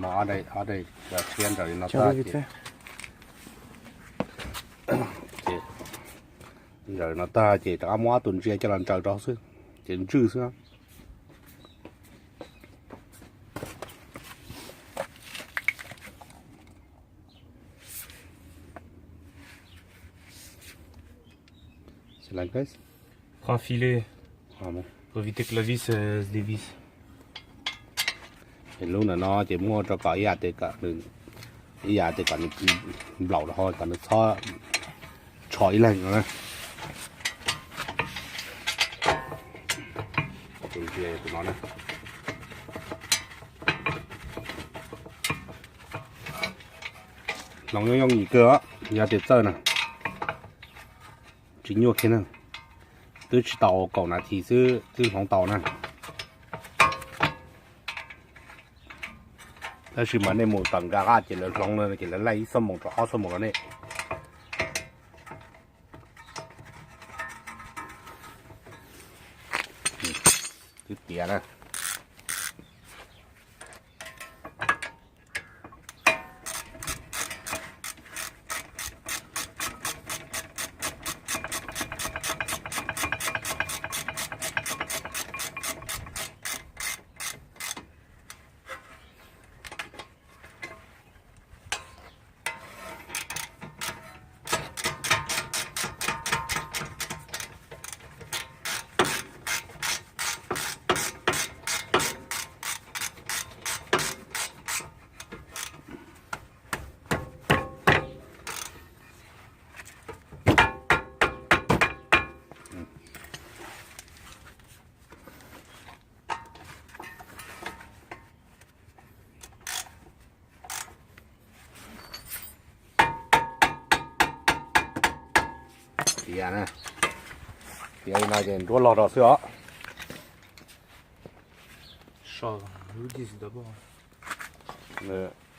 Ob daim, ob daim tshiab ntsaws li no tag ces, ces ntsaws li no tag ces rov qab muab ob tug ntsia coj los ntsaws rau xwb, ces ntswj xwb. Prends un filet pour éviter que la vis, euh, se dévisse. Ces lub ntawm no ces muab ua rau kom ib yam tias kom nws, ib yam tias kom nws nplaum rau hauv kom nws txhob tsho ib leeg no na. Tus no na. Hloov yooj yooj yim kawg os, yog tias txawj na, tsis nyuaj kiag na. Twb tsis tau kaum nas this xwb twb hloov tau na. Tab sis mas nej mus tom nkag qaj ces lawv hloov no ces lawv laij ib xuab moos rau ob xuab moos rau nej. Twb tiav na. Tiav na, tiav li no ces nruab log rau xwb os.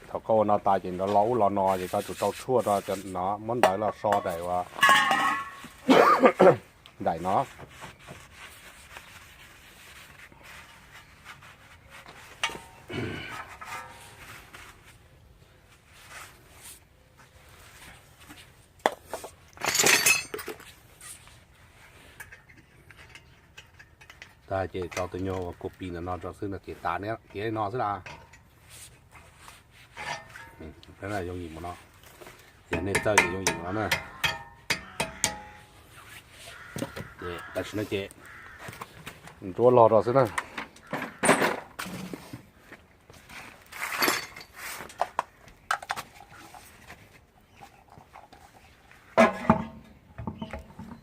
Thaum koj ua no tas ces nrov lo ub lo no ces koj tsum rau tshuaj rau cov no muab ntawv los so daim ua, daim no. Tag ces tso tus nyuag uas kua pis ntawm no rau xwb no ces tas, tiav li no xwb na. Yooj yim mus no, yog nej txawj ces yooj yim mus no na. Tam sim no ces nruab log rau xwb na.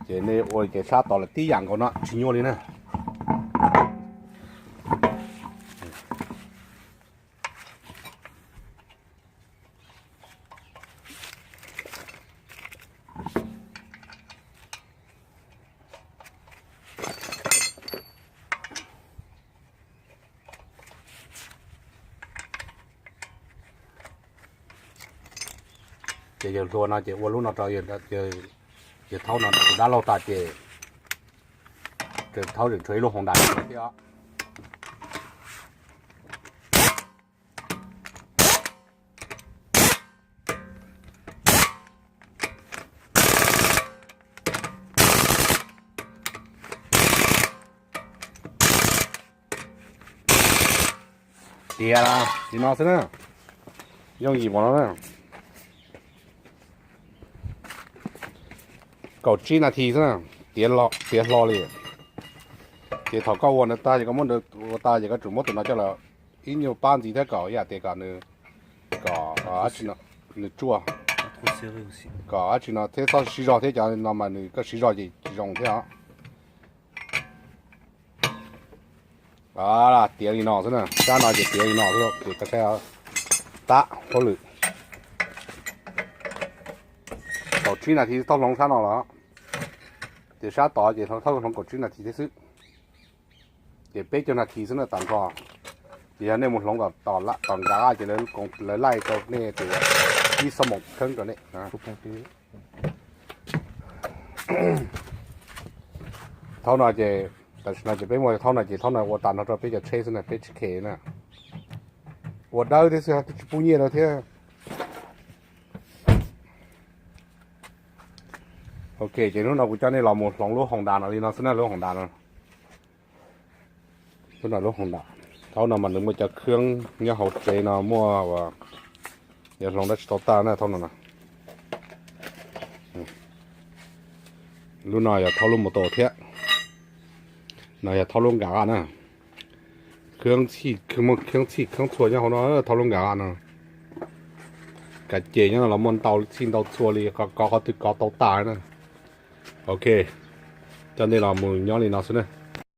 Ces nej ua ces sab tod lawm tib yam nkaus no tsis nyuaj li na. Ces yawg hluas no ces ua lub no rau yawg thaub no tus dab laug tas ces yawg thaub tseem tshuav ib lub hoos dais thiab os. Tiav li no xwb na, yooj yim mus no na. Kaum tsib nas this xwb na, tiav hlo li. Ces thaum koj ua ntawd tag ces koj muab ntawd ua tag ces koj tsum muab tus no coj los ib nyuag pab ntxiv thiab kom ib yam tias kom nws, kom nws tsuaj, kom dab tsi no thiab txhob siv zog thiab, cov no mas nws koj siv zog ces tsis zoo thiab os. Tiav li no xwb na, sab no ces tiav li no xwb ces koj saib tab hauj lwm. Kaum tsib nas this thaub hloov sab no los, ces sab tod ces thaub hloov kaum tsib nas this thiab xwb. Ces peb caug nas this xwb na tag nrho. Ces yog nej mus hloov tom, tom nkag ces lawv laij rau nej tias ib xuab moos kheeb rau nej. Thaub no ces, tam sim no ces peb muaj thaub no ces thaub no ua tag nrho rau peb cov tsheb xwb na, peb tsis khe na. Ua dawb thiab xwb, twb tsis pub nyiaj rau thiab. Ok, ces hnub no kuv coj nej los mus hloov lub Honda no li no xwb na, lub Honda no. Lub no lub Honda. Thaum no mas nws muaj cov khab nyob hauv tsev no muaj, yog hloov dab tsi tau tag na thaum no na. Lub no yog thaum lub mus tos thiab. No yog thaum lub nkag na. Khab txhij, muaj khab txhij khab txhua nyob hauv no, thaum lub nkag no. Kav ces nyob no los muaj ntau txhij ntau txhua li, kov qhov twg kov tau tas na. Ok, coj nej los mus nyob li no xwb na.